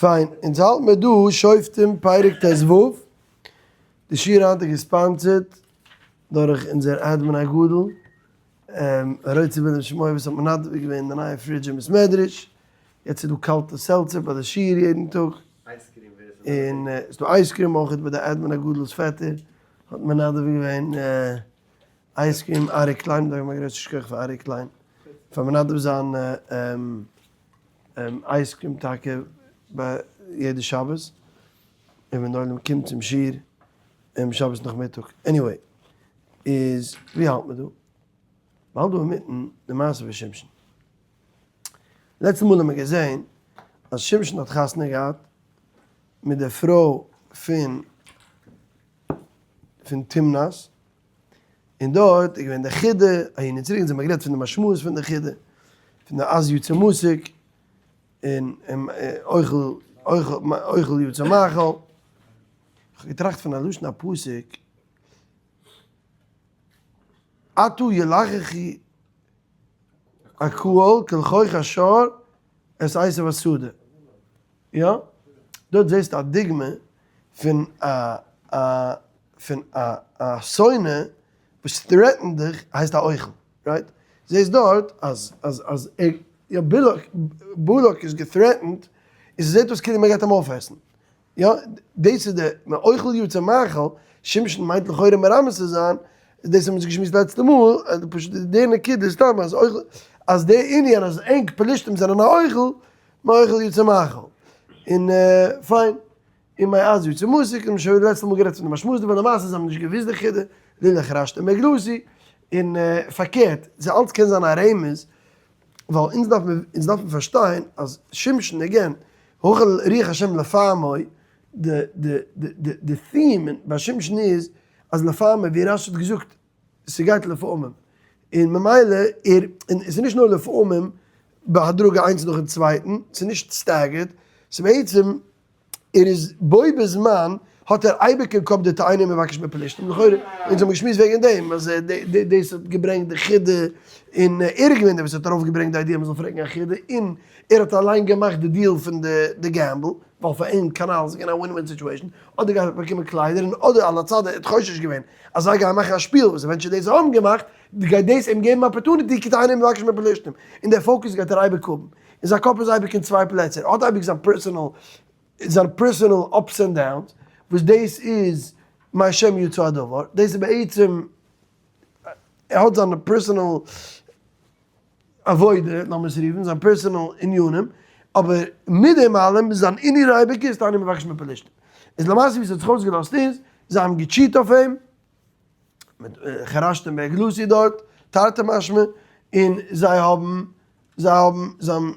פיין, אונז האלט מיר דא שופטים פרק ט ו, די שיעור היינט איז גע sponsored דורך אונזער admin הגדול, הרוצה בעילום שמו וואס האט מנדב געווען די נייע fridge אין בית מדרש, יעצט איז דא קאלטע seltzer ביי די שיעור יעדן טאג, און ס'איז דא ice cream אויך ביי די admin הגדול'ס פעטער האט מנדב געווען ice cream, ארי קליין, זאג מיר א גרויסע שכח פאר ארי קליין פאר מנדב זיין ice cream טאקע ביי יעדע שבת, און ווען די עולם קומט צום שיעור אום שבת נאכמיטאג. Anyway, איז ווי האלט מען דא? מ'האלט דא אינמיטן די מעשה פון שמשון. לעצטע מאל האט מען געזען אז שמשון האט חתונה געהאט מיט די פרוי פון פון תמנת, און דארט איז געווען די חידה, אהין און צוריק, אונז האבן גערעדט פון די משמעות פון די חידה, פון די אז יצא מתוק, און אוכל אוכל יצא מאכל, איך האב געטראכט פון א לשון הפסוק, עתה ילחכו הקהל כלחוך השור את עשב השדה. יא, דארט זעסטו א דוגמא פון א א פון א א שונא וואס threaten ט דיך הייסט א אוכל, right? זעסט דארט אז אז אז ער יא בלק בלק איז גע threatened און ס'זעט אויס כאילו מ'גייט אים אויפעסן, יא דאס איז די מאוכל יצא מאכל, שמשון מיינט לכאורה מרמז צו זיין, דאס האבן מיר געשמועסט לעצטע מאל, פשוט די נקודה סתם אז אוכל אז די ענין אז ענק פלישתים זענען א אוכל מאוכל יצא מאכל. און פיין. און מעז יצא מתוק, און שוין לעצטע מאל גערעדט פון די משמעות דערפון, למעשה זיי האבן נישט געוואוסט די חידה, לולא חרשתם בעגלתי, און פארקערט, ס'איז אלץ קען זיין א רמז, ווייל אונז דארף מען, אונז דארפן פארשטיין אז שמשון again, החל רוח השם לפעמו, די די די די theme ביי שמשון איז אז לפעמו, ווי רש י האט געזאגט, ס'גייט לפעמים, און ממילא ער, און ס'איז נישט נאר לפעמים בהדרגה איינס נאכן צווייטן, ס'איז נישט staggered, ס'איז בעצם ער איז בו בזמן האט ער אייביג אין קאפ די תאנה מבקש מפלישתים, לכאורה, אונז האבן געשמועסט וועגן דעם אז דאס האט געברענגט די חידה, און ער איז געווען דער וואס האט ארויפגעברענגט די idea מ'זאל פרעגן א חידה, און ער האט אליין געמאכט די deal פון די gamble, ווייל פאר אים כנל איז געווען א win win situation, אדער גייט ער באקומען קליידער און אדער על הצד ער האט חושש געווען אז זיי גייען מאכן א שפיל וואס eventually דאס זיי האבן געמאכט, גייט דאס אים געבן opportunity כי תאנה מבקש מפלשתים, און דער focus גייט ער אייביג האבן, און זיין קאפ איז אייביג אין צוויי פלעצער, ער האט אייביג זיין personal זיין personal ups and downs, וואס דאס איז מהשם יצא הדבר, דאס איז בעצם ער האט זיינע personal עבודה, לאמיר עס רופן, זיין personal ענינים, אבער מיט דעם אלעם איז זיין ענין אייביג איז תאנה מבקש מפלשתים. איז למעשה ווי עס האט זיך אויסגעלאזט איז, זיי האבן גע cheat אויף אים, מיט חרשתם בעגלתי דארט, תרתי משמע, און זיי האבן, זיי האבן, זיי האבן,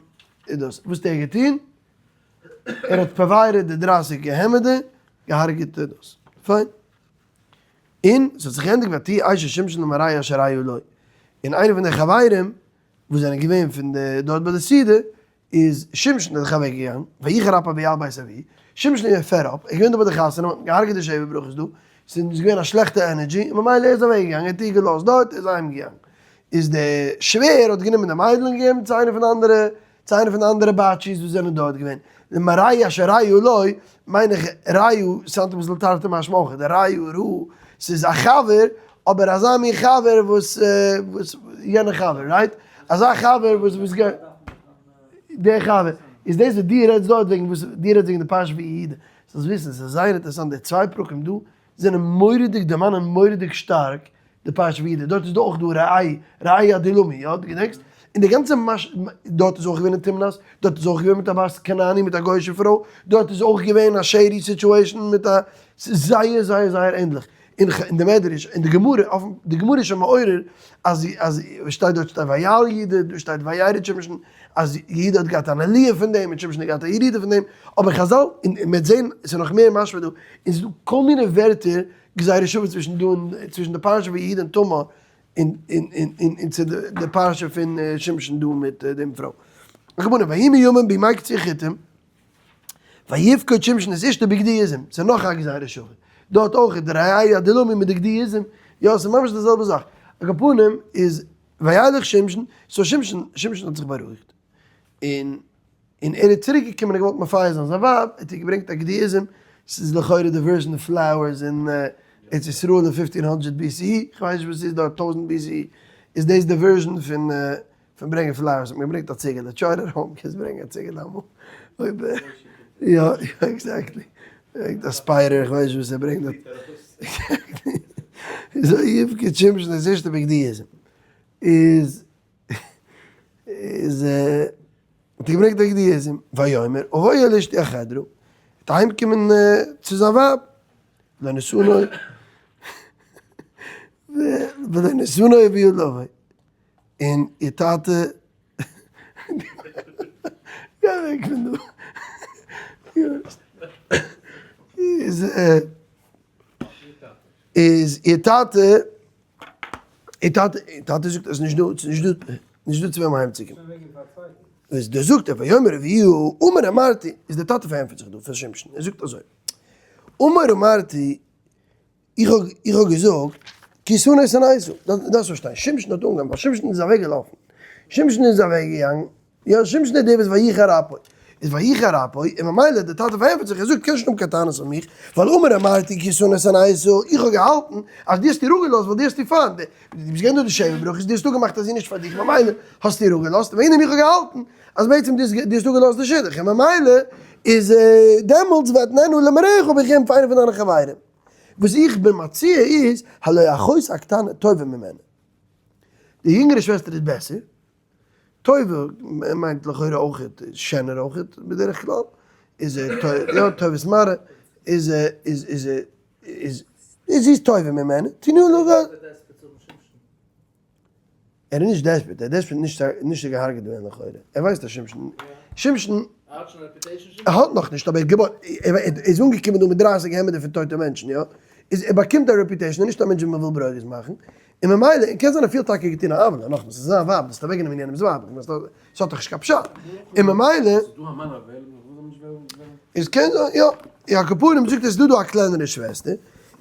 איז דאס, וואס האט ער געטון? ער האט פארוויירעט די דרייסיג העמעדער, געהארגעט דאס. פיין. און ס'האט זיך געענדיגט ותהי אשת שמשון למרעהו אשר רעה לו, און איינער פון די חברים וואס זענען געווען פון די דארט ביי די סעודה, איז שמשון איז זיך אוועק געגאנגען, ויחר אפו ויעל בית אביו, שמשון איז געווען fed up, ער איז געווען דא ביי די חתונה, מ'האט געהארגעט די שבע ברכות דא, ס'איז געווען א שלעכטע energy, און ממילא ער איז אוועק געגאנגען, ער האט איר געלאזט דארט, ער איז אהיים געגאנגען. איז די שווער האט גענומען די מיידל און געגעבן צו איינע פון די אנדערע, צו איינע פון די אנדערע באטשיס וואס זענען דארט געווען. למרעהו אשר רעה לו, מיין איך רעהו sound אביסל תרתי משמע אויך, די רעהו רעה, ס'איז א חבר, אבער אזא מין חבר וואס, וואס, יענע חבר, right? אזא חבר וואס, וואס גע, דער חבר, איז דאס וואס דו רעדסט דארט וועגן וואס, דו רעדסט וועגן די פרשה פון יהודה, זאלסט וויסן, ס'איז זייער אינטערעסאנט, די צוויי פרקים דא זענען מורא'דיג, דערמאנען מורא'דיג שטארק די פרשה וידע, דארט איז דא אויך דא רעהו, רעהו עדולמי, יא? דו געדענקסט? און די גאנצע מש מ, דארט איז אויך געווען אין תמנת, דארט איז אויך געווען מיט א בת כנעני מיט א גוי'אישע פרוי, דארט איז אויך געווען א shady situation מיט א, ס'איז זייער זייער זייער ענדליך. און ח אין די מדרש, אין די גמרא, אויפן, די גמרא איז שוין מעורר אז אז וואס שטייט דארט שטייט ויעל יהודה, דא שטייט וירד שמשון, אז יהודה האט געהאט אן עליה פון דעם און שמשון האט געהאט א ירידה פון דעם, אבער חזל, און מ'וועט זען, ס'איז נאך מער משמע דא, און ס'איז דא כל מיני ווערטער גזירה שווה צווישן דא און צווישן די פרשה פון יהודה און תמר און און און און צו די פרשה פון שמשון דא מיט דעם פרוי. על כל פנים ויהי מימים בימי קציר חיטים ויפקוד שמשון את אשתו בגדי עזים, ס'איז נאך א גזירה שווה. דארט אויך איז די רעהו עדולמי מיט די גדי עזים, יא ס'איז ממש די זעלבע זאך. על כל פנים איז וילך שמשון, so שמשון שמשון האט זיך בארואיגט און. און ער איז צוריק געקומען און געוואלט מפייס זיין זיין ווייב, האט ער געברענגט א גדי עזים, ס'איז לכאורה די version flowers אין ארץ ישראל אין 1500 BC, כ'ווייס נישט וואס ס'איז דארט 1000 BC, איז דאס די version פון פון ברענגען flowers, האט מען געברענגט א ציגעלע, try it at home, קענסט ברענגען א ציגעלע אמאל, אויב יא יא exactly, ברענגט א spider, איך ווייס נישט וואס ער ברענגט דארט, exactly, אזוי יפקד שמשון את אשתו בגדי עזים, איז איז האט ער געברענגט די גדי עזים, ויאמר אבוא אל אשתי החדרה, וועט אהיים קומען צו זיין ווייב, ולא נתנו ולא נתנו אביה לבוא, און איר טאטע גיי אוועק פון דא, איז איז איר טאטע איר טאטע איר טאטע זאגט אז נישט דא ס'איז נישט דא נישט דא צו וועם אהיימצוקומען. איז דער זאגט ער ויאמר אביהו אמר אמרתי איז דער טאטע פארענטפערט זיך דא פאר שמשון ער זאגט אזוי אמר אמרתי איך האב איך האב געזאגט כי שנא שנאתו דארפסט פארשטיין שמשון האט אנגעהויבן ווייל שמשון איז אוועק געלאפן שמשון איז אוועק געגאנגען יא שמשון איז דער וואס ויחר אפו איז ויחר אפו און ממילא דער טאטע פארענטפערט זיך ער זאגט קענסט נישט האבן קיין טענות אויף מיך ווייל אמר אמרתי כי שנא שנאתו איך האב געהאלטן אז דו האסט איר אפגעלאזט ווייל דו האסט איר פיינט דו ביסט געווען דא די שבע ברכות דו האסט אפגעמאכט אז זי איז נישט פאר דיך ממילא האסטו איר אפגעלאזט והנה איך האב געהאלטן אז בעצם דו האסט אפגעלאזט די שידוך און ממילא איז דעמאלטס ואתננה למרעך האב איך געגעבן פאר איינער פון דיינע חברים. וואס איך בין מציע איז הלא אחות הקטנה טובה ממנה די יונגערע שוועסטער איז בעסער. טובה מיינט לכאורה אויכעט שענער אויכעט בדרך כלל, איז יא טובת מראה, איז איז איז איז זי איז טובה ממנה, תנו לה גז. ער איז נישט desperate, ער איז desperate נישט נישט צו געהארגעט ווערן לכאורה, ער ווייסט אז שמשון, שמשון, ער האט נאכנישט אבער ער האט געבויט, ער איז אנגעקומען דא מיט 30 העמעדער פון טויטע מענטשן יא, איז ער באקומט א reputation, ער איז נישט א מענטש ווי מען וויל ברוגז מאכן, און ממילא, און קען זיין ער פילט טאקע געטון א עוולה, נאכמער, ס'איז זיין ווייב, דו האסט אוועקגענומען יענעמ'ס ווייב, איך מיין ס'האט דאך נישט קיין פשט, און ממילא, איז קען זיין, יא, יא על כל פנים זאגט ער ס'איז דא דא א קלענערע שוועסטער,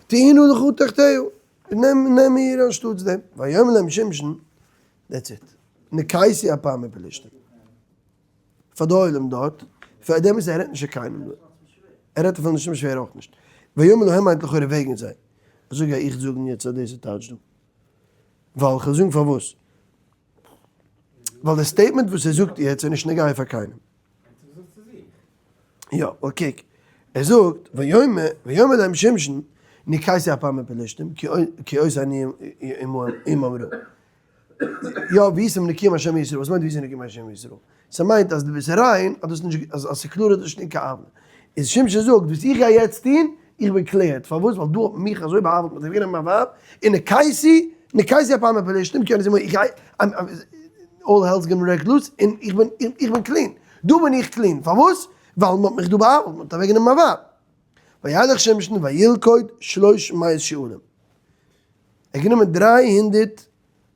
תהינה לך תחתיה, נעם נעם איר אנשטאטס דעם, ויאמר להם שמשון, that's it, נקייתי הפעם מפלשתים. פאר די עולם דארט, פאר דעם איז ער רעדט נישט צו קיינעם דא, ער רעדט אפילו נישט צום שווער אויך נישט, ויאמר להם מיינט לכאורה וועגן זיי, אזוי גיי איך זאגן יעצט אז דאס איז טייטש דא, ווייל כ'וועל זאגן פארוואס, ווייל די statement וואס ער זאגט יעצט איז נישט נוגע פאר קיינעם. יא, ווייל קוק, ער זאגט, ויאמר ויאמר להם שמשון, נקייתי הפעם מפלשתים, כי עושה אני עמם רע. יא, והייתם נקיים מהשם ומישראל, וואס מיינט והייתם נקיים מהשם ומישראל? ס'מיינט אז דו ביסט ריין, אז דאס נישט, אז אז ס'קלאר אז דאס איז נישט קיין עוולה. איז שמשון זאגט, וואס איך גיי יעצט טון, איך בין cleared, פארוואס? ווייל דא האט מען מיך אזוי בא'עוול'ט, מ'האט אוועקגענומען מיין ווייב, און נקייתי, נקייתי הפעם מפלשתים, כי אני איך גיי, all hell's gonna break loose, און איך בין, איך בין clean. דא בין איך clean. פארוואס? ווייל מ'האט מיך דא בא'עוול'ט, מ'האט אוועקגענומען מיין ווייב. וילך שמשון וילכוד שלוש מאות שועלים. ער האט גענומען 300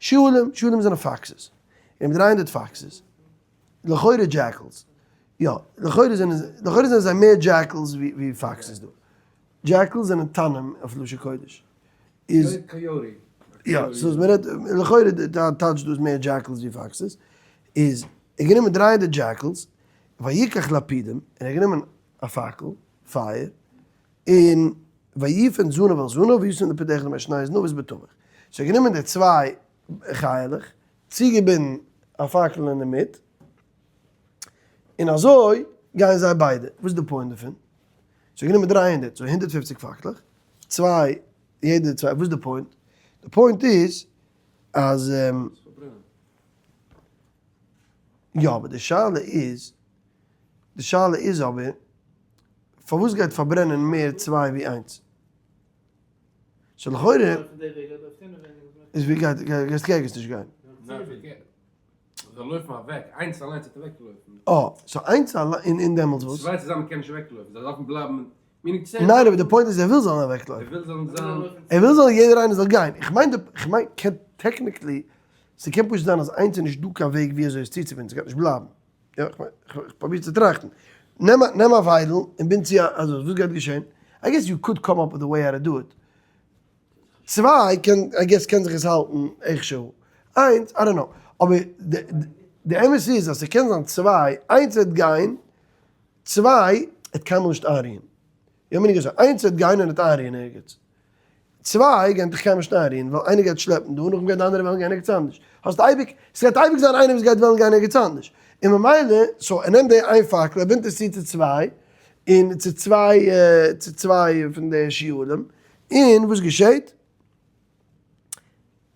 שועלים, שועלים זענען foxes, ער נעמט 300 foxes, לכאורה jackals, יא, לכאורה זענען, לכאורה זענען זיי מער jackals ווי foxes דא, jackals זענען תנים אויף לשון קודש, איז, יא, so מען רעדט, לכאורה די טייטש דא איז מער jackals ווי foxes, איז ער גענומען 300 jackals, ויקח לפידים, און ער האט גענומען א פאקל, פייער, און ויפן זנב אל זנב וישם לפיד אחד משני זנבות בתווך. so ער האט גענומען די צוויי חיה'לעך, צוגעבינדן א פאקל אינדערמיט, און אזוי גייען זיי ביידע. וואס איז די point דערפון? so ער האט גענומען 300, so 150 פאקלעך, צוויי, יעדע צוויי, וואס איז די point? די point איז אז יא, אבער די שאלה איז, די שאלה איז אבער, פארוואס גייט פארברענען מער צוויי ווי איינס? so לכאורה איז ווי גייט גייסט ערגעץ נישט גיין. זיי לויפן אוועק, איינס אליינס וועט אוועקלויפן. אה, so איינס אליין, און דעמאלטס וואס? צוויי צוזאמען קענען נישט אוועקלויפן, זיי דארפן בלייבן, meaning צען. ניין אבער די point איז ער וויל זאלן אוועקלויפן. ער וויל זאלן זיין. ער וויל זאל יעדער איינער זאל גיין, איך מיין די, איך מיין קען technically, ס'קען פשוט זיין אז איינס איז נישט דא קיין וועג ווי אזוי עס צוצובינדן, ס'גייט נישט בלייבן. יא, איך מיין, איך פרוביר צו טראכטן. נעם א, נעם א וויידל און בינד צו א, אזוי, וואס גייט געשען? I guess you could come up with a way how to do it. צוויי קען, I guess קען זיך עס האלטן איכשהו. איינס, I don't know. אבער די. די אמת איז אז ס'קען זיין צוויי, איינס וועט גיין, צוויי וועט קיינמאל נישט איינרוען. יא מיין איך אזוי, איינס וועט גיין און וועט איינרוען ערגעץ. צוויי גייען דיך קיינמאל נישט איינרוען, ווייל איינער גייט שלעפן דא, נאכדעם גייט די אנדערע וועלן גיין ערגעץ אנדערש. האסט אייביג, ס'גייט אייביג זיין איינער וואס גייט וועלן גיין ערגעץ אנדערש. און ממילא, so ער נעמט די איין פאקל, ער בינדט עס צו צו צוויי, און צו צוויי, צו צוויי פון די שועלים, און וואס געשעט?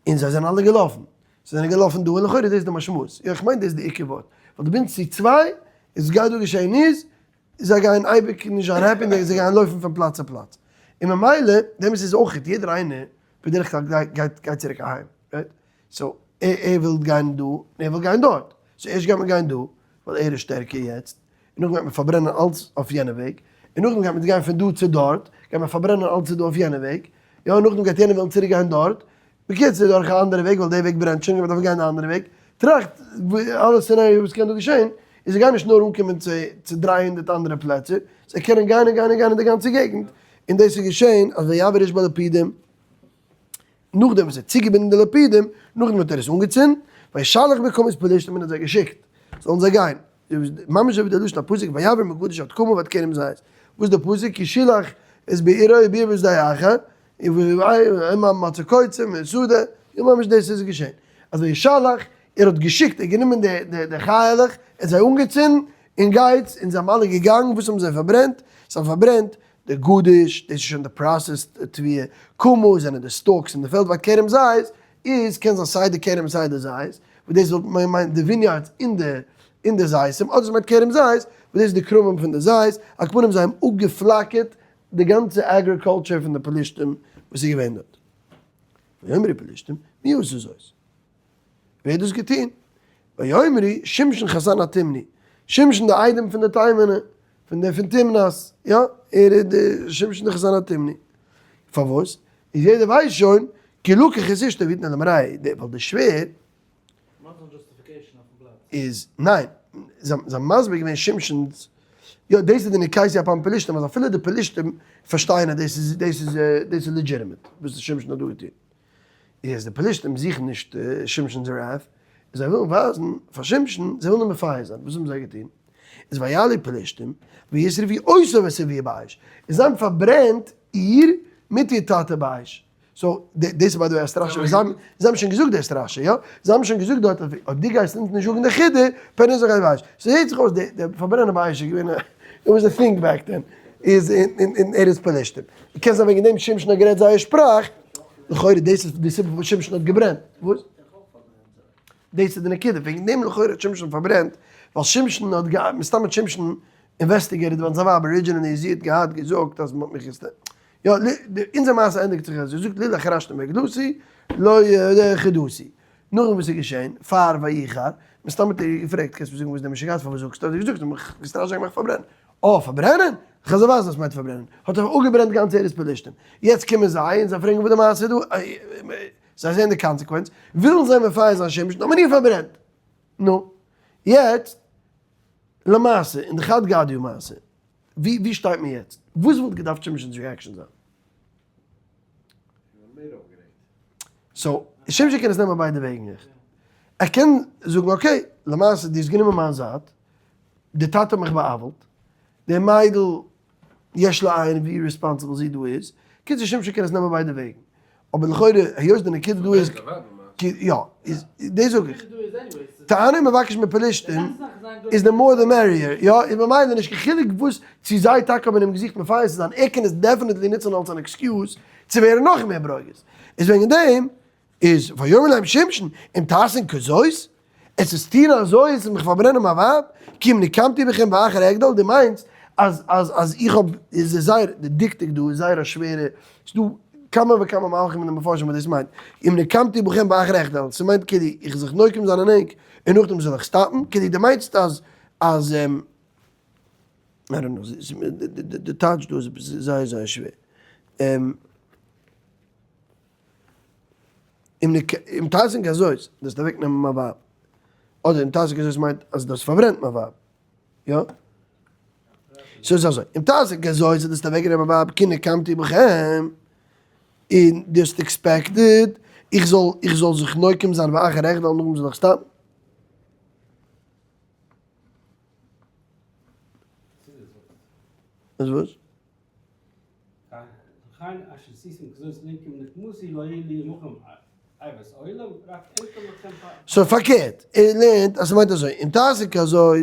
און זיי זענען אלע געלאפן. זיי זענען געלאפן דא, און לכאורה דאס איז די משמעות. יא, איך מיין דאס איז די עיקר ווארט. ווייל דו בינדסט צו צוויי, איז גייט דא געשען איז, זיי גייען אייביג נישט זיין happy און זיי גייען לויפן פון פלאץ צו פלאץ. און ממילא, דעם איז אויך יעדער איינער בדרך כלל גייט גייט צוריק אהיים, right? so ער ער וויל גיין דא און ער וויל גיין דארט. so ערשט גייט מען גיין דא, ווייל ער איז שטערקער יעצט, און נאכדעם גייט מען פארברענען אלץ אויף יענע וועג, און נאכדעם גייט מען גיין פון דא צו דארט, גייט מען פארברענען אלץ דא אויף יענע וועג, יא, נאכדעם גייט יענער וועלן צוריק גיין דארט, בקיצור דורך א אנדערע וועג ווייל די וועג ברענט שוין, גייט מען דארפן גיין די אנדערע וועג, טראכט אלע scenario וואס קען דא געשען, איז זיי גייען נישט נאר אנקומען צו צו 300 אנדערע פלעצער, זיי קענען גיין און גיין און גיין אין די גאנצע געגנט, און דאס איז געשען אז ויעבר איש בלפידים, נאכדעם וואס ער האט צוגעבינדן די לפידים, נאכדעם האט ער עס אנגעצינדן, וישלח בכמות פלשתים און האט זיי געשיקט, זאלן זיי גיין. ממש אזוי ווי די לשון הפסוק ויעבר מגדיש עד קמה ועד כרם זית. וואס איז די פסוק? כי שילח את בעירו ובער בשדה אחר, און מצא קוצים און שדה, און ממש דאס איז געשען. אז וישלח, ער האט געשיקט, ער האט גענומען די חיה'לעך, ער האט זיי אנגעצינדן, און גייטס, און זיי האבן אלע געגאנגען, וואס האבן זיי פארברענט? זיי האבן פארברענט די גדיש, דאס איז שוין די processed תבואה, קמה זענען די stalks אין די פעלד, ועד כרם זית איז קען זיין סיי די כרם סיי די זית, וואס דאס וואלט מען מיינט די vineyards אין די אין די זיתים, אדער ס'מיינט כרם זית, וואס דאס איז די כרמים פון די זית, על כל פנים זיי האבן אפגעפלאקערט די גאנצע agriculture פון די פלישתים וואס איז געווען דארט. ויאמרו פלישתים, מי עשה זאת? ווער האט דאס געטון? ויאמרו, שמשון חתן התימני, שמשון די איידעם פון די תימנ'ע, פון די פון תמנת, יא, ער איז די שמשון די חתן התימני. פארוואס? איז יעדער ווייסט שוין, כי לקח את אשתו ויתנה למרעהו, ווייל די שווער איז, ניין, זיי האבן מסביר געווען שמשונ'ס, יא, דאס איז די נקייסי הפעם פלישתים, אז אפילו די פלישתים פארשטייען אז דאס איז, דאס איז, דאס איז legitimate, וואס שמשון האט דא געטון. איז די פלישתים זוכן נישט שמשון זרף, זיי ווילן ווייזן פאר שמשון, זיי ווילן אים מפייס זיין, וואס האבן זיי געטון? איז ויעלו פלישתים וישרפו אותה ואת אביה באש, און זיי האבן פארברענט איר מיט איר טאטע באש. so, דאס איז by the way א סטראשע, זיי האבן שוין געזאגט די סטראשע, יא? זיי האבן שוין געזאגט דארט אז אויב דו גייסט אונז נישט זאגן די חידה, פן נזרוק עליך באש. ס'זעט זיך אויס די פארברענען באש איז געווען א, it was a thing back then, איז אין ארץ פלשתים. קען זיין וועגן דעם שמשון האט גערעדט זייער שפראך, לכאורה דאס איז די סיבה פארוואס שמשון האט געברענט. וואס? דאס איז די נקודה, וועגן דעם לכאורה האט שמשון פארברענט, ווייל שמשון האט געהאט, מסתם האט שמשון investigated ווען זיין ווייב originally זי האט געהאט געזאגט אז מ'האט מיך געסטערט. יא, אונזער מעשה ענדיגט זיך אז זי זאגט לולא חרשתי מעגלתי לא חדתי. נאכדעם וואס איז געשען, פאר ויחר, מסתם האט ער איר געפרעגט, קענסט מיר זאגן וואס די משוגעת פארוואס זאגסטו? האט זי געזאגט, זיי האבן מיך געסטראשעט זיי גייען מיך פארברענען. אה, פארברענען? כ'וועל זיי ווייזן וואס מיינט פארברענען. האט ער אפגעברענט גאנץ ארץ פלשתים. יעצט קומען זיי און זיי פרעגן וואס די מעשה איז דא, זיי זעען די consequence, ווילן זיי מפייס זיין שמשון, האט מען איר פארברענט. נו, יעצט, למעשה, אין די חד גדיא מעשה, ווי שטייט מען יעצט? וואס וואלט געדארפט שמשונ'ס reaction זיין? so, שמשון קען עס נעמען ביידע וועגן עכט. ער קען זאגן okay, למעשה דו האסט גענומען מיין זייט, די טאטע האט מיך בא'עוול'ט, די מיידל יש לעיין ווי responsible זי דא איז, קיצור שמשון קען עס נעמען ביידע וועגן. אבער לכאורה היות די נקודה דא איז, יא, איז דאס זאג איך, תענה מבקש מפלשתים איז the more the merrier, יא, איז ממילא נישט קיין חילוק וואס, צו זיי טאקע האבן אים געזוכט מפייס צו זיין, ער קען עס definitely נוצן אלס אן excuse צו ווערן נאך מער ברוגז, איז וועגן דעם איז ויאמר להם שמשון אם תעשון כזאת, עס איז טון אזוי עס איז מיך פארברענען מיין ווייב, כי אם נקמתי בכם ואחר אחדל, דו מיינסט אז אז אז איך האב, איז עס זייער, די דקדוק דא איז זייער א שווערע, ס'איז דא כמה וכמה מהלכים אין די מפרשים וואס דאס מיינט, אם נקמתי בכם ואחר אחדל, ס'מיינט כאילו איך זיך נוקם זיין אין ענק און נאכדעם זאל איך stop ן, כאילו דו מיינסט אז אז I don't know, די טייטש דא איז זייער זייער שווער. אם תעשון כזאת, דאס אוועק נעמען מיין ווייב. אדער אם תעשון כזאת מיינט אז דאס פארברענט מיין ווייב. יא? סאו איז אזוי, אם תעשון כזאת דאס אוועק נעמען מיין ווייב, כי נקמתי בכם, און דו האסט expected איך זאל איך זאל זיך נוקם זיין ואחר אחדל נאכדעם זאל איך stop ן. אז וואס? סאו פארקערט, ער לערנט אז ס'מיינט אזוי, אם תעשה כזאת,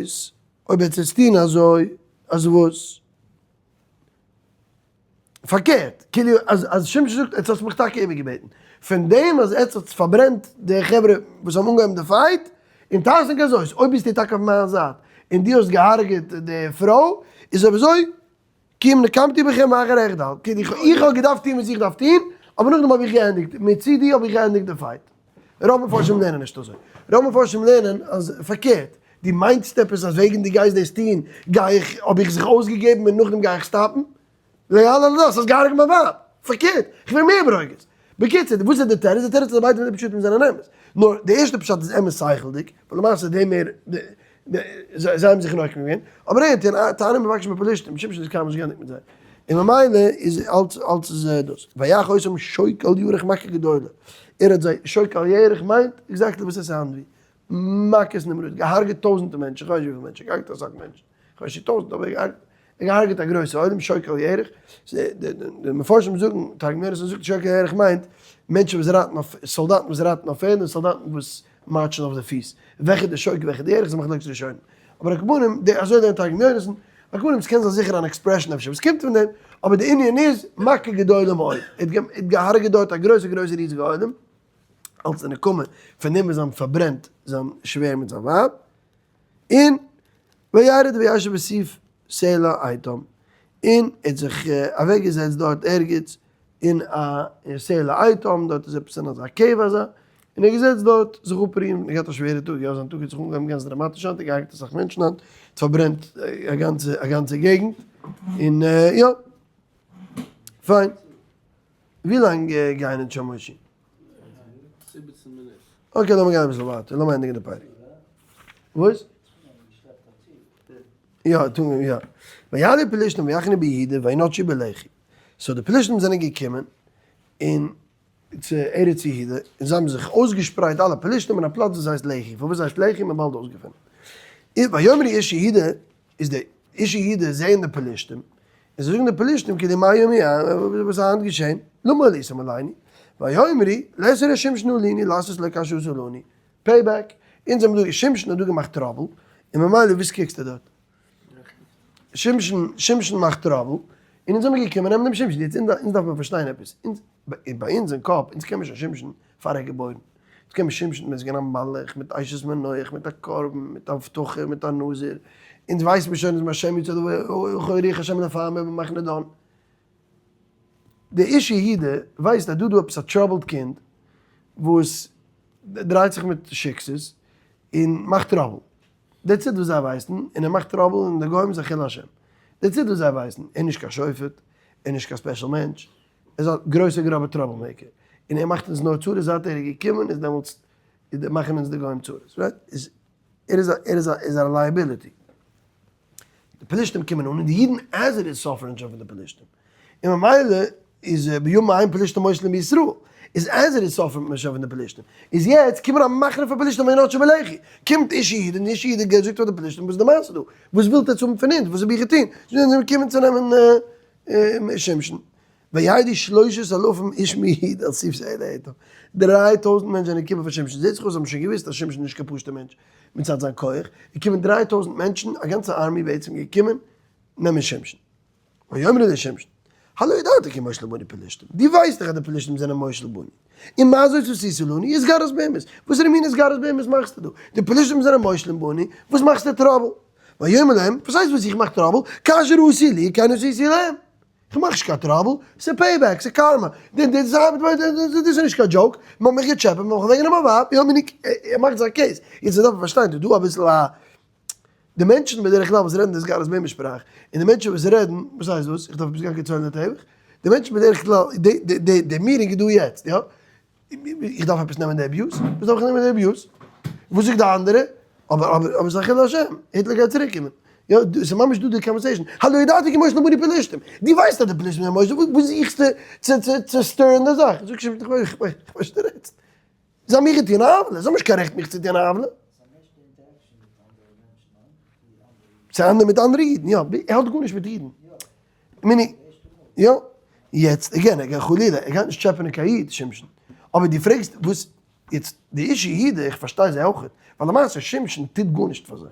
אויב וועט עס טון אזוי, אז וואס? פארקערט, כאילו אז אז שמשון זאגט עטס האטס מיך טאקע איבערגעבעטן, פון דעם אז עטס האטס פארברענט די חברה וואס האבן אנגעהויבן די fight, אם תעשה כזאת, אויב ביסטו טאקע אויף מיין זייט, און דו האסט געהארגעט די פרוי, איז אויב אזוי, כי אם נקמתי בכם ואחר אחדל, כאילו איך האב געדארפט טון וואס איך דארף טון, אבער נאכדעם האב איך געענדיגט, מצידי האב איך געענדיגט די fight. רוב מפרשים לערנען נישט אזוי. רוב מפרשים לערנען אז פארקערט, דו מיינסט עפעס אז וועגן דו גייסט דאס טון גיי איך, האב איך זיך אויסגעגעבן און נאכדעם גיי איך stop ן? לא יעלה על הדעת, האסט געהארגעט מיין ווייב! פארקערט, איך ווער מער ברוגז. בקיצור, וואס איז די תירוץ? די תירוץ איז אז ביידע פון די פשטים זענען אמת. נאר די ערשטע פשט איז אמת שכל'דיג, ווייל למעשה די מער זיי האבן זיך נוקם געווען, אבער ער האט טענה מבקש מפלשתים, שמשון איז קיינמאל נישט געענדיגט מיט זיי, און ממילא איז אלץ אלץ איז דאס, ויך אותם שוק על ירך מכה גדולה, ער האט זיי, שוק על ירך מיינט exactly וואס עס sound ווי, מכות נמרוד, געהארגעט טויזענטער מענטשן, כ'ווייס נישט וויפיל מענטשן, געהארגעט אסאך מענטשן, כ'ווייס נישט טויזענט אבער געהארגעט געהארגעט א גרויסע עולם, שוק על ירך, די מפרשים זאגן, תרגום יונתן זאגט שוק על ירך מיינט מענטשן וואס רייטן אויף, סאלדאטן וואס רייטן אויף פערד און סאלדאטן וואס מארטשן אויף די פיס, וועלכע די שוק וועלכע די ירך איז א מחלוקת ראשונים, אבער על כל פנים, די אזוי לערנט תרגום יונתן, על כל פנים ס'קען זיין זיכער אן expression אפשר וואס קומט פון דעם, אבער די ענין איז מכה גדולה מאוד, ער האט געהארגעט דארט א גרויסע גרויסע ריזיגע עולם, אלס די נקמה פון דעם וואס זיי האבן פארברענט זיין שווער מיט זיין ווייב, און וירד וישב בסוף סלע עיטם, און ער האט זיך אוועק געזעצט דארט ערגעץ אין א סלע עיטם, דארט איז עפעס אין אזא cave אזא, און ער האט געזעצט דארט זיך אפרוען, ער האט געהאט א שווערע טאג, יא זיין טאג האט זיך אנגעהויבן גאנץ דראמאטיש היינט, ער האט געהארגעט אסאך מענטשן היינט, האט פארברענט א גאנצע א גאנצע געגנט, און יא, פיין. ווי לאנג גייען אונז שוין מושי? זיבעצן מינוט. okay לאמיר גיין אביסל ווייטער, לאמיר ענדיגן די פרק. וואס? יא, טו יא. ויעלו פלשתים ויחנו ביהודה וינטשו בלחי. so די פלשתים זענען געקומען אין צו ארץ יהודה, און זיי האבן זיך אויסגעשפרייט אלע פלשתים אין א פלאץ וואס הייסט לחי. פארוואס הייסט לחי? מ'האט באלד אויסגעפונען. ויאמרו איש יהודה, איז די איש יהודה זעען די פלשתים, און זיי זאגן די פלשתים כדי מה יאמר וואס איז היינט געשען, למה עליתם עלינו, ויאמרו לית שמשון עלינו לעשות לו כאשר עשה לנו, pay back, אונז האבן דא שמשון האט דא געמאכט trouble, און ממילא וואס קוקסטו דארט? שמשון שמשון מאכט trouble, און אונז זעמיר געקומען נעמען דעם שמשון, יעצט אונז דארף מען פארשטיין עפעס, אונז ביי אונז אין קאפ, אונז קען מען שוין שמשון פאר ער איז געבוירן. עס קען מען שמשון ווען עס איז געווען א מלאך מיט אשת מנוח מיט א קרבן מיט א הבטחה מיט א נזיר, אונז ווייסט מען שוין אז מהשם יצא רוח השם לפעמים במחנה דן. די איש יהודה ווייסט אז דא דא עפעס א troubled קינד וואס דרייט זיך מיט שיקסעס און מאכט trouble, that's it וואס זיי ווייסן, און ער מאכט trouble און די גוים איז א חילול השם, that's it וואס זיי ווייסן, ער איז נישט קיין שופט, ער איז נישט קיין special מענטש, ער איז א גרויסע גראבע trouble maker, און ער מאכט אונז נאר צרות זייט ער איז געקומען איז דעמאלטס מאכן אונז די גוים צרות, right? איז ער איז א ער איז א איז א liability. די פלישתים קומען אן און די אידן as it is suffer ן שוין פון די פלישתים, און ממילא איז בימים ההם פלישתים מושלים בישראל, איז as it is suffer ט מען שוין פון די פלישתים, איז יעצט קומען א מחנה פון פלישתים וינטשו בלחי, קומט איש יהודה און איש יהודה גייט זאגט פאר די פלישתים וואס איז די מעשה דא? וואס ווילט עטץ האבן פון אונז? וואס האב איך געטון? זיי זענען געקומען צו נעמען שמשון, וירדו שלושת אלפים איש מיהודה אל סוף סלע עיטם, 3000 מענטשן זענען געקומען פאר שמשון, זעט זיך אויס זיי האבן שוין געוואוסט אז שמשון איז נישט קיין פשוט'ער מענטש מצד זיין כח, געקומען 3000 מענטשן, א גאנצע army בעצם געקומען נעמען שמשון. ויאמרו לשמשון, הלא ידעת כי מושלים בנו פלשתים, דו ווייסט דאך אז די פלשתים זענען מושל בנו, און מה זאת עשית לנו, התגרות בהמות, וואסערע מין התגרות בהמות מאכסטו דא, די פלשתים זענען מושלים בנו, וואס מאכסטו trouble? ויאמר להם, וואס הייסט וואס איך מאך trouble, כאשר עשו לי כן עשיתי להם. איך מאך נישט קיין trouble, ס'איז payback, ס'איז karma, דאס איז נישט קיין joke, מ'האט מיך געטשעפעט, מ'האט מיך אוועקגענומען מיין ווייב, יא מ'ניק, ער מאכט זיין case, יעצט דארף מען פארשטיין, דא אביסל א, די מענטשן בדרך כלל וואס רעדן דאס גאר איז מער שפראך, און די מענטשן וואס רעדן, וואס הייסט דאס, איך דארף עפעס גיין כצאן לטבח, די מענטשן בדרך כלל, די meeting איז דא יעצט, יא? איך דארף עפעס נעמען די abuse? וואס דארף איך נעמען די abuse? וואס זאגט די אנדערע? אבער אבער אבער ס'איז א חילול השם, היטלער גייט צוריק קומען. יא, ס'איז ממש דא די conversation. הלא ידעת כי מושלים בנו פלשתים. דו ווייסט אז די פלשתים זענען מושלים, וואס זוכסטו צו צו צו stir ען די זאך? זאג שוין, איך ווייס וואס דו רעדסט. זיי האבן מיך געטון א עוולה, זיי האבן נישט קיין רעכט מיך צו טון א עוולה. ס'איז אנדערע מיט אנדערע אידן, יא, ער האט גארנישט מיט אידן. Meaning, יא, יעצט, again, ער גייט חלילה, ער גייט נישט טשעפענען קיין איד, שמשון. אבער דו פרעגסט וואס, יעצט, די איש יהודה, איך פארשטיי זיי אויכעט, ווייל למעשה שמשון טוט גארנישט פאר זיי.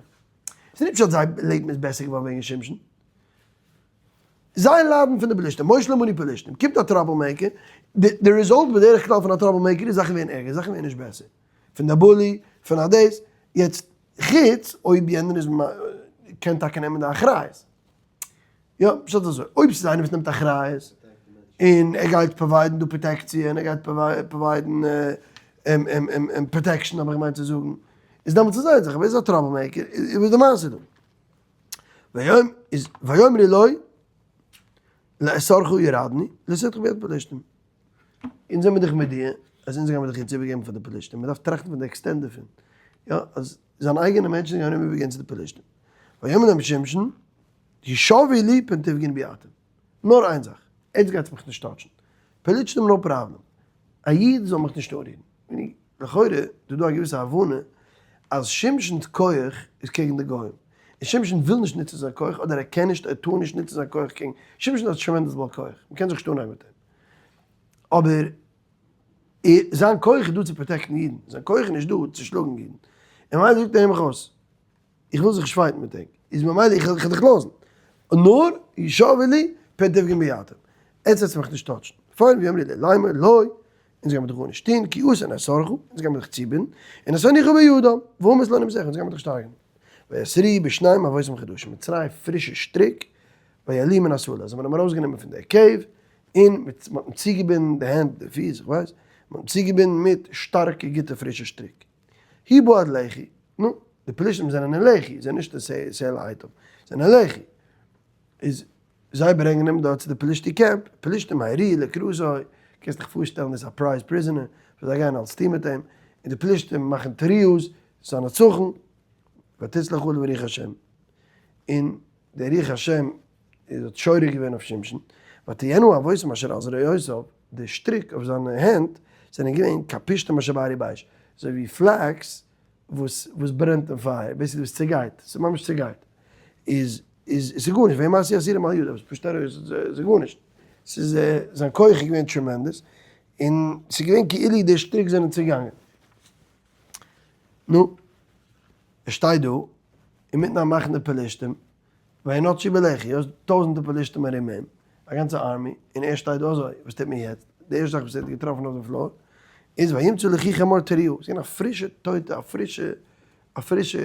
ס'איז נישט פשט זייער לעבן איז בעסער געווארן וועגן שמשון. זיי ליידן פון די פלישתים, מושל עמנו פלישתים, קומט א trouble maker, די result בדרך כלל פון א trouble maker איז זאכן ווערן ערגער, זאכן ווערן נישט בעסער. פון די bully, פון א דאס, יעצט חוץ אויב יענער איז קען טאקע נעמען די אחריות. יא, פשט אזוי, אויב ס'איז איינער וואס נעמט אחריות, און ער גייט provide ן דא פראטעקציע, און ער גייט provide ן protection האב איך געמיינט צו זאגן, איז דעמאלטס איז איין זאך, אבער איז א trouble maker, איז וואס די מעשה דא? ויאמרו לו לאסרך ירדנו, לתתך ביד פלשתים. אונז זעמיר דיך מודיע אז אונז גיימיר דיך יעצט איבערגעבן פאר די פלשתים, מ'דארף טראכטן פון די extent דערפון, יא, אז זיין אייגענע מענטשן גייען אים איבערגעבן צו די פלשתים. ויאמר להם שמשון, השבו לי פן תפגעון בי אתם. נאר איין זאך, עטס גייטס מיך נישט touch ן. פלשתים no problem. א איד זאל מיך נישט אנרירן. לכאורה איז דא א געוויסע הבנה אז שמשונ'ס כח איז קעגן די גוים, און שמשון וויל נישט נוצן זיין כח, אדער ער קען נישט, ער טאר נישט נוצן זיין כח קעגן, שמשון האט tremendous בעל כח, מ'קען זיך נישט אנהייבן מיט אים, אבער זיין כח איז דא צו protect ן אידן, זיין כח איז נישט דא צו שלאגן אידן, און ממילא זאגט ער אים אויס, איך וויל זיך נישט fight ן מיט ענק, איז ממילא איך וועל דיך לאזן, נאר השבו לי פן תפגעון בי אתם, עטס וועטס מיך נישט touch ן, פיין ויאמרו לו לאמר לא, אונז גיימיר דיך גארנישט טון, כי אתו נאסרך, אונז גיימיר דיך צובינדן, און נשאנוך בידם, והמית לא נמיתך, אונז גיימיר דיך שטארגן. ויאסרוהו בשנים אבוסים חדשים, מיט צוויי פרישע שטריק, ויעלוהו מן הסלע, זיי האבן אים ארויסגענומען פון דער cave, און מיט, מ'האט אים צוגעבינדן די הענט, די פיס, איך ווייס, מ'האט אים צוגעבינדן מיט שטארקע גוטע פרישע שטריק. הוא בא עד לחי, נו, די פלישתים זענען אין לחי, זיי זענען נישט אין סלע עיטם, זיי זענען אין לחי. איז זיי ברענגען אים דארט צו די פלישתי קעמפ, פלישתים הריעו לקראתו, קענסט דיך פארשטעלן דאס איז א prize prisoner, וואס זיי גייען אלס טון מיט אים, און די פלישתים מאכן תרועות, ס'איז א נצחון, ותצלח עליו רוח השם, און דער רוח השם איז האט שורה געווען אויף שמשון, ותהיינה האבוסים אשר על זרועותיו, די שטריק אויף זיינע הענט זענען געווען כפשתים אשר בערי באש, אזוי ווי flax וואס וואס ברענט אין פייער, basically וואס צעגייט, ס'איז ממש צעגייט, איז איז ס'איז גארנישט, וימאסו האסירים על ידו, פשט ארויס, ס'איז גארנישט, ס'איז זיין כח איז געווען tremendous, און ס'איז געווען כאילו די שטריק זענען צעגאנגען. נו, ער שטייט דא, אינמיטן א מחנה פלשתים, וינתשו בלחי, האסט טויזענטער פלשתים ארום אים, א גאנצע army, און ער שטייט דא אזוי, וואס טוט מען יעצט? די ערשטע זאך וואס ער האט געטראפן אויף די floor, איז וימצא לחי חמור טריה, ס'איז געווען א פרישע טויטע, א פרישע, א פרישע,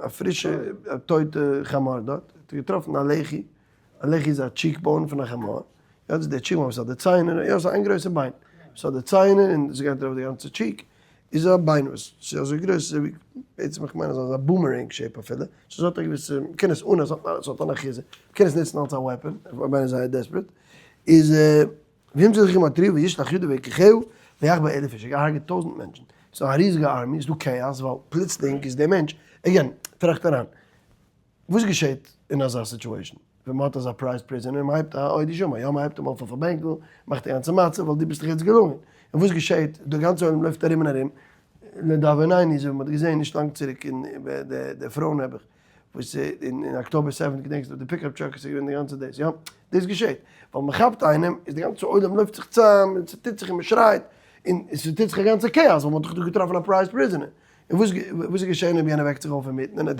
א פרישע טויטע חמור דארט, האט ער געטראפן א לחי, א לחי איז א cheek bone פון א חמור, יא דאס איז די cheek bone וואס האט די ציינער, יא ס'איז איין גרויסע ביין, ס'האט די ציינער און ס'גייט ארויף די גאנצע cheek, איז א ביין וואס ס'איז אזוי גרויס אזוי ווי, בעצם איך מיין אז אזא boomerang shape אפילו, ס'איז האט א געוויסע, מ'קען עס אן, ס'האט אן אחיזה, מ'קען עס נוצן אלס א weapon, אויב איינער איז זייער desperate, איז וימצא לחי חמור טריה וישלח ידו ויקחה ויך בה אלף איש, ער האט געהארגעט טויזנט מענטשן, ס'איז א ריזיגע army, ס'איז דא כאאס ווייל פלוצלינג איז דער מענטש, again, טראכט אריין, וואס געשעט אין אזא situation ווען מ'האט אזא prize prisoner און מ'הייבט א אודי שמע, יא מ'הייבט אים אויף אויף א בענקל, מאכט די גאנצע מצב ווייל דו ביסט דאך יעצט געלונגען, און וואס געשעט, די גאנצע עולם לויפט ארום און ארום, לדאבונינו אזוי ווי מ'האט געזען נישט לאנג צוריק אין די פרויען נעבעך וואס אין October 7 געדענקסט די pickup truck איז געווען די גאנצע דאס, יא דאס געשעט ווייל מ'כאפט איינעם איז די גאנצע עולם לויפט זיך צאם און ס'טוט זיך און מ'שרייט און ס'טוט זיך א גאנצע כאאס ווייל מ'האט דאך דא געטראפן א prize prisoner. און וואס וואס איז געשען אויב יענער וועקט זיך אויף אינמיטן און ער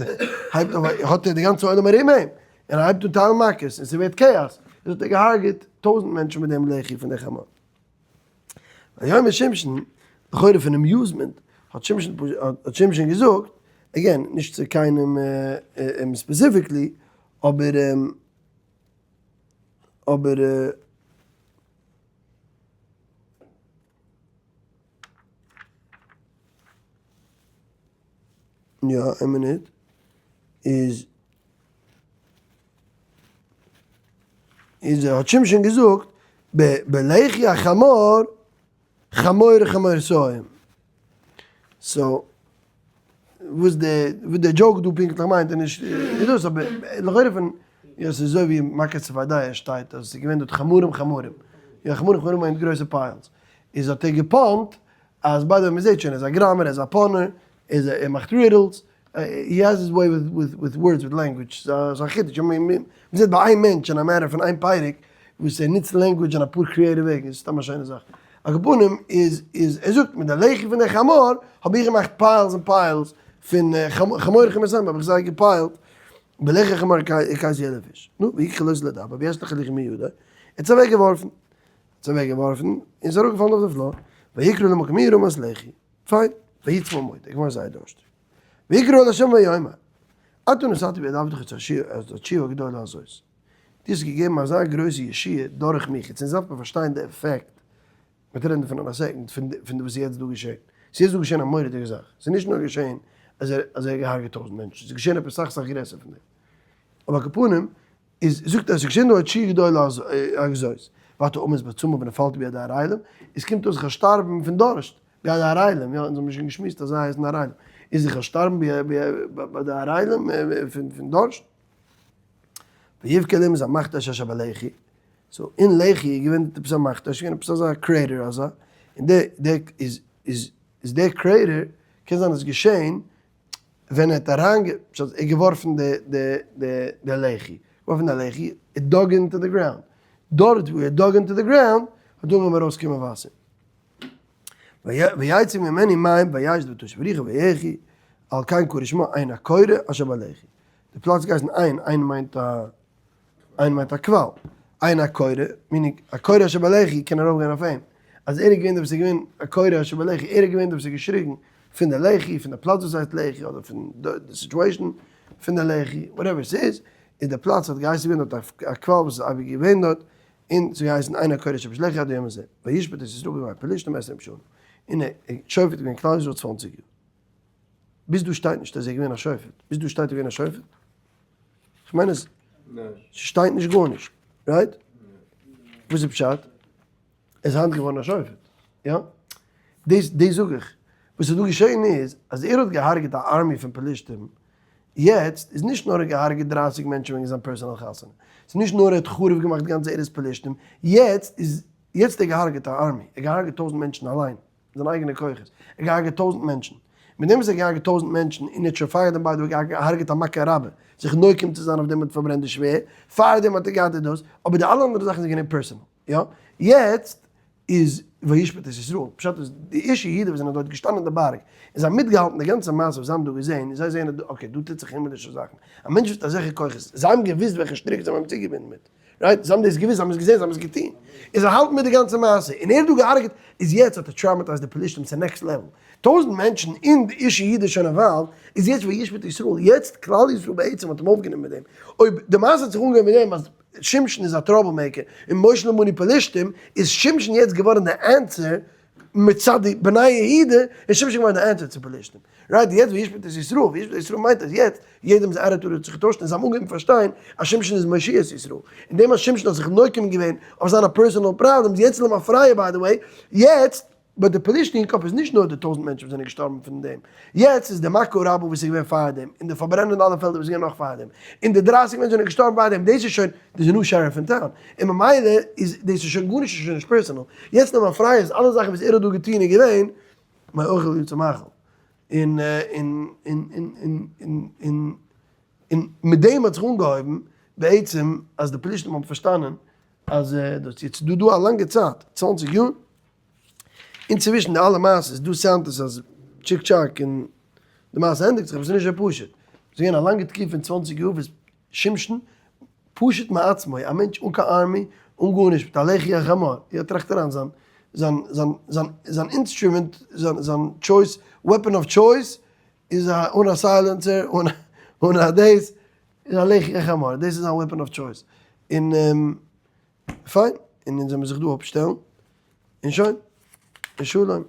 הייבט אויף האט ער די גאנצע עולם ארום אים און ער הייבט אן טיילן מכות און ס'ווערט כאאס, איז האט ער געהארגעט טויזנט מענטשן מיט דעם לחי פון די חמור. ויאמר שמשון, לכאורה פון amusement, האט שמשון האט שמשון געזאגט, again, נישט צו קיינעם specifically, אבער אבער. יא, איין מינוט. איז איז האט שמשון געזאגט בלחי החמור חמור חמורתים. so וואס די וואס די joke דא פונקטליך מיינט איז נישט איז דאס אבער לכאורה פון יא ס'איז אזוי ווי מכת צפרדע שטייט אז ס'איז געווען דארט חמורים חמורים יא חמורים חמורים מיינט גרויסע piles איז האט ער געפאנט אז by the way מ'זעט שוין ער איז א גראמער ער איז א punner ער איז ער מאכט riddles. he has his way with words, with language, ס'איז א חידוש, מ'זעט ביי איין מענטש אין א matter פון איין פרק וואס ער נוצט language אין אפאר creative וועגן, איז סתם א שיינע זאך. על כל פנים איז איז ער זאגט מיט די לחי פון די חמור האב איך געמאכט piles און piles פון חמור חמסים האב איך זיי געפיילט בלחי חמור הכיתי אלף איש. נו, ויקחו לוז לדבר וישלך הלחי מידו, ער האט עס אוועק געווארפן, ער האט עס אוועק געווארפן און עס איז אראפגעפאלן אויף די floor, ויקרא למקום ההוא רמת לחי, פיין, ויצמא מאוד, ער איז געווארן זייער דורשטיג. ויקרא אל ה' ויאמר, אתה נתת ביד עבדך את הישועה הגדולה הזאת. דו האסט געגעבן אזא גרויסע ישועה דורך מיך, יעצט אונז דארף מען פארשטיין די עפעקט, מ'וועט רעדן דערפון אין א second, פון פון וואס איז יעצט דא געשען. ס'איז יעצט דא געשען א מורא'דיגע זאך. ס'איז נישט נאר געשען אז ער אז ער האט געהארגעט טויזנט מענטשן, ס'איז געשען עפעס סאך סאך גרעסער פון דעם. אבער על כל פנים, איז זאגט ער, ס'איז געשען דא א ישועה גדולה הזאת, ואתה אמות בצמא ונפלתי ביד הערלים, עס קומט אויס איך וועל שטארבן פון דורשט, ביי די ערלים, יא, אונז האבן שוין געשמועסט אז זיי הייסן ערלים, איז איך וועל שטארבן ביי די ערלים פון דורשט. ויבקע אלהים את המכתש אשר בלחי, so אין לחי איז געווען עפעס א מכתש, איז געווען עפעס אזא crater אזא, און די די איז איז איז די crater, קען זיין אז געשען ווען ער האט אריינגע, פשט ער האט געווארפן די די די די לחי, געווארפן די לחי, it dug into the ground, דארט וואו ער dug into the ground האט אנגעהויבן ארויסקומען וואסער. ויצא ממנו מים וישת ותשב רוחו ויחי, על כן קרא שמו עין הקורא אשר בלחי. די פלאץ געהייסן עין, עין מיינט א, עין מיינט א קוואל. עין הקורא, meaning הקורא אשר בלחי קען ארויפגיין אויף אים. אז ער איז געווען דער וואס איז געווען הקורא אשר בלחי, ער איז געווען דער וואס האט געשריגן פון די לחי, פון די פלאץ וואס הייסט לחי, אדער פון די situation פון די לחי, whatever ס'איז, איז די פלאץ האט געהייסן געווען דארט א קוואל וואס איז אייביג געווען דארט, און ס'האט געהייסן עין הקורא אשר בלחי עד היום הזה, וישפט את ישראל בימי פלשתים עשרים שנה, און ער איז שופט געווען כלל ישראל צוואנציג יאר. ביז דא שטייט נישט אז ער איז געווען א שופט, ביז דא שטייט ער געווען א שופט? כ'מיין אז ס'שטייט נישט גארנישט, right? וואס איז פשט? ער איז היינט געווארן א שופט, יא? דאס דאס זאג איך, וואס איז דא געשען איז אז ער האט געהארגעט א army פון פלישתים, יעצט איז נישט נאר ער האט געהארגעט דרייסיג מענטשן וועגן זיין personal חתונה, ס'איז נישט נאר ער האט חרוב געמאכט די גאנצע ארץ פלישתים, יעצט איז יעצט האט ער געהארגעט א army, ער האט געהארגעט טויזנט מענטשן אליין. זיינע אייגענע כוחות, ער האט געהארגעט טויזנט מענטשן, מיט דעם וואס ער האט געהארגעט טויזנט מענטשן און ער האט שוין פאר דעם by the way געהארגעט א מכה רבה, זיך נוקם צו זיין אויף דעם האט פארברענט די שווער, פאר דעם האט ער געהאט דאס, אבער די אלע אנדערע זאכן זענען געווען personal, יא? יעצט איז וישפט את ישראל, פשט איז די אישי יהודה וואס זענען דארט געשטאנען אין די בארג, און זיי האבן מיטגעהאלטן די גאנצע מעשה וואס זיי האבן דא געזען, און זיי זעען אז דא okay דא טוט זיך הימלישע זאכן, א מענטש מיט אזעלכע כוחות, זיי האבן געוואוסט וועלכע שטריק זיי האבן אים צוגעבינדן מיט. right? זיי האבן דאס געוואוסט, זיי האבן עס געזען, זיי האבן עס געטון. און זיי האלטן מיט די גאנצע מעשה. און ער האט דא געהארגעט, איז יעצט האט ער traumatized די פלישתים צו next level. טויזנט מענטשן און די איש יהודה שוין involved, איז יעצט וישפט ישראל, יעצט כלל ישראל בעצם האט אים אויפגענומען מיט דעם. אויב די מעשה האט זיך אנגעהויבן מיט דעם אז שמשון איז א trouble maker און מושל מני פלישתים, איז שמשון יעצט געווארן די answer מצד די בני יהודה איז שמשון געווארן די answer צו פלישתים. right יעצט וישפט את ישראל, וישפט את ישראל מיינט אז יעצט יעדעמ'ס attitude האט זיך געטוישט און זיי האבן אנגעהויבן פארשטיין אז שמשון איז מושיע את ישראל. אין דעם אז שמשון האט זיך נוקם געווען אויף זיינע personal problems, יעצט למפרע by the way, יעצט ביי די פלישתים אין קאפ איז נישט נאר די טויזנט מענטשן וואס זענען געשטארבן פון דעם, יעצט איז די מכה רבה וואס איז געווען פאר דעם, און די פארברענען אלע פעלדער וואס איז געווען נאך פאר דעם, און די דרייסיג מענטשן זענען געשטארבן פאר דעם, דאס איז שוין there's a new sheriff in town, און ממילא איז דאס איז שוין גארנישט איז שוין נישט personal, יעצט למפרע איז אלע זאכן וואס ער האט דא געטון איז געווען מאכל יצא מאכל, און און און און און און און און מיט דעם האט זיך אנגעהויבן בעצם אז די פלישתים האבן פארשטאנען אז דאס יעצט איז דא דא א לאנגע צייט, צוואנציג יאר, אינצווישן די אלע מעשות דא sound ט עס אז טשיק טשאק און די מעשה ענדיגט זיך אבער ס'איז נישט אזוי פשוט, ס'איז געווען א לאנגע תקופה פון צוואנציג יאר וואס שמשון פשוט מעצמו, א מענטש אן קיין army, אן גארנישט, מיט א לחי החמור, יא טראכט אריין זיין זיין זיין זיין זיין instrument, זיין זיין choice, weapon of choice, איז א אן א silencer, אן אן א דאס, איז א לחי החמור, דאס איז זיין weapon of choice, און פיין, און אונז זאל מיר זיך דא אפשטעלן, און שוין, און שלום.